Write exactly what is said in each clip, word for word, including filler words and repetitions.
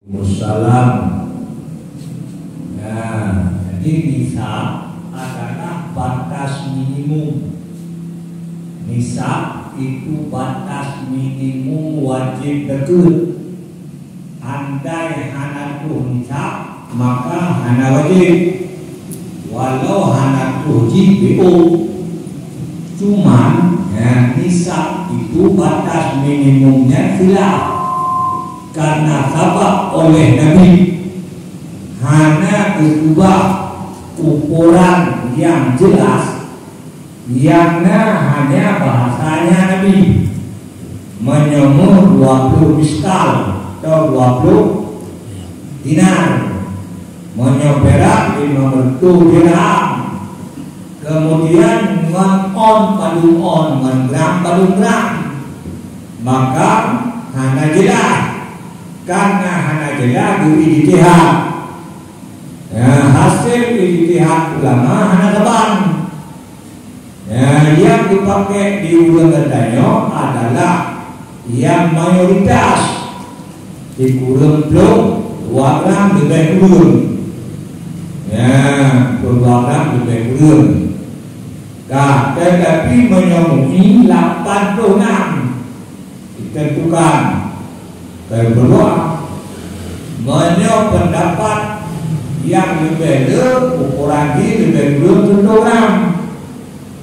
Wassalam. Nah, jadi nisab adalah batas minimum. Nisab itu batas minimum wajib deukeue. Andai hana troh nisab, maka hana wajib. Walau hana troh jih B O. Cuman, ya, nisab itu batas minimumnya khilaf. Karena sabab oleh Nabi hana geukeubah ukuran nyang jelas, nyang na hanya bahasanya Nabi. Meunyoe dua ploh miskal atau dua ploh dinar, meunyoe pirak lima reutôh dirham, kemudian ngon on padum on, ngon gram padum gram, maka hana jelas. Karena hana jelas geuijtihad. Ya, hasil ijtihad ulama hana saban. Ya, nyang geupaké di ureuëng geutanyoe adalah nyang mayoritas, sikureueng ploh dua gram leubeh kureueng. Ya, ploh dua gram leubeh kureueng. Ka, tetapi meunyoe MUI lapan ploh enam, ditentukan. Keudua, meunyoe peundapat nyang leubeh le, ukuran jih leubeh kureueng seutoh gram,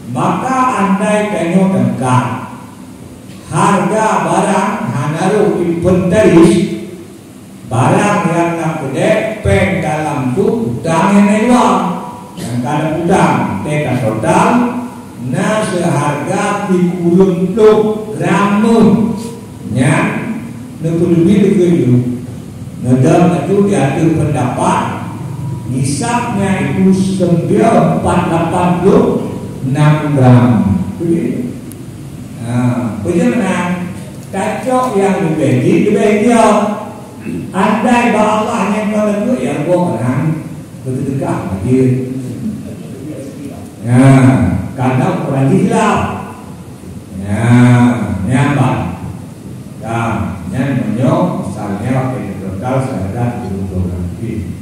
maka andai tanyoe teuka hareuga barang hana rôh inventaris, barang nyang na keudeh péng dalam su, utang nyang na luwa, nyang ka na utang, teuka total na seuhareuga sikureueng ploh gram meuh. Nyan neupeuleubi lagée nyoe. Neudong itu di ateueh peundapat, nisabnya itu sembilan empat lapan puluh enam gram. Begitu. Ha, peue meunan? Tacok nyang leubeh jih leubeh jih. Andai bak Allah nyang kon lagée, ya Allah, meunan beuteudeukah bagi. Ya, karena ukuran jih khilaf. Ya, nyan ban. Ya, nyan meunyoe misalnya pakai total seharga tujuh puluh gram lebih.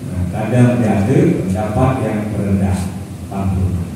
Nah, kadang di ateueh peundapat nyang peureundah, lapan puluh gram.